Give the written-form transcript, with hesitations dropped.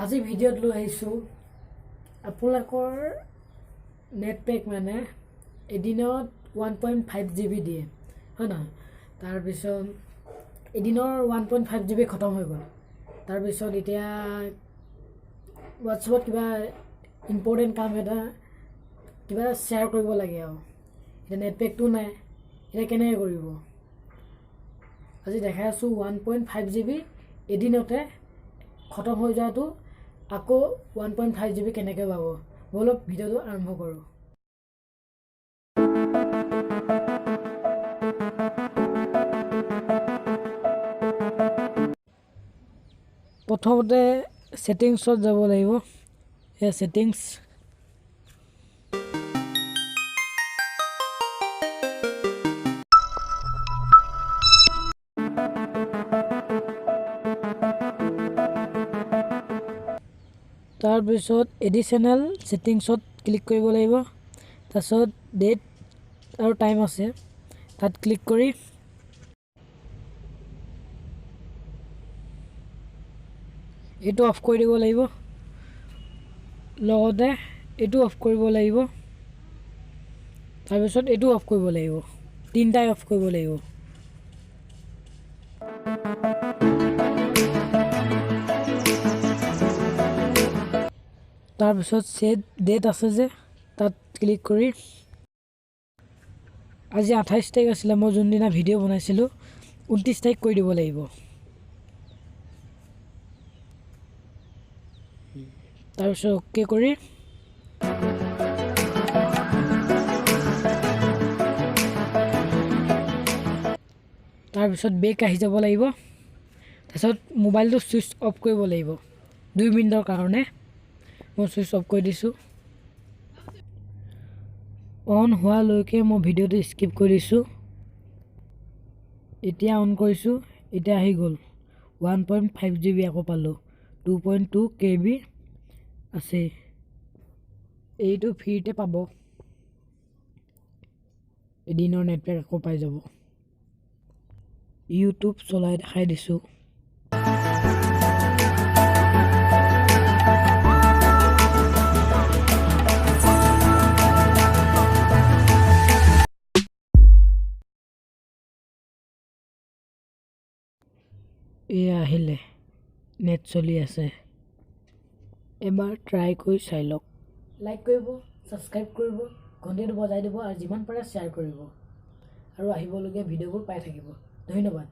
আজি ভিডিঅ'ত লৈ আহিছোঁ আপোনালোকৰ নেট পেক মানে এদিনত 1.5 GB দিয়ে, হয় নহয়? তাৰপিছত এদিনৰ 1.5 GB খতম হৈ গ'ল। তাৰপিছত এতিয়া হোৱাটছএপত কিবা ইম্পৰ্টেণ্ট কাম এটা কিবা শ্বেয়াৰ কৰিব লাগে আৰু এতিয়া নেট পেকটো নাই, এতিয়া কেনেকৈ কৰিব? আজি দেখাই আছোঁ, 1.5 GB এদিনতে খতম হৈ যোৱাটো আকৌ 1.5 GB কেনেকৈ পাব। ব'লক, ভিডিঅ'টো আৰম্ভ কৰোঁ। প্ৰথমতে ছেটিংছত যাব লাগিব। এই ছেটিংছ, তাৰপিছত এডিশ্যনেল ছেটিংছত ক্লিক কৰিব লাগিব। তাৰপিছত ডেট আৰু টাইম আছে, তাত ক্লিক কৰি এইটো অফ কৰি দিব লাগিব। লগতে এইটো অফ কৰিব লাগিব। তাৰপিছত এইটো অফ কৰিব লাগিব। তিনিটাই অফ কৰিব লাগিব। তাৰপিছত ছেট ডেট আছে যে, তাত ক্লিক কৰি আজি 28 তাৰিখ আছিলে, মই যোনদিনা ভিডিঅ' বনাইছিলোঁ, 29 তাৰিখ কৰি দিব লাগিব। তাৰপিছত অ'কে কৰি তাৰপিছত বেক আহি যাব লাগিব। তাৰপিছত মোবাইলটো ছুইচ অফ কৰিব লাগিব 2 মিনিটৰ কাৰণে। মই ছুইচ অফ কৰি দিছোঁ। অন হোৱালৈকে মই ভিডিঅ'টো স্কিপ কৰি দিছোঁ। এতিয়া অন কৰিছোঁ, এতিয়া আহি গ'ল 1.5 GB। আকৌ পালোঁ 2.2 KB আছে। এইটো ফ্ৰীতে পাব, এদিনৰ নেটপেক আকৌ পাই যাব। ইউটিউব চলাই দেখাই দিছোঁ। এয়া আহিলে, নেট চলি আছে। এবাৰ ট্ৰাই কৰি চাই লওক। লাইক কৰিব, ছাবস্ক্ৰাইব কৰিব, ঘণ্টিটো বজাই দিব আৰু যিমান পাৰে শ্বেয়াৰ কৰিব আৰু আহিবলগীয়া ভিডিঅ'বোৰ পাই থাকিব। ধন্যবাদ।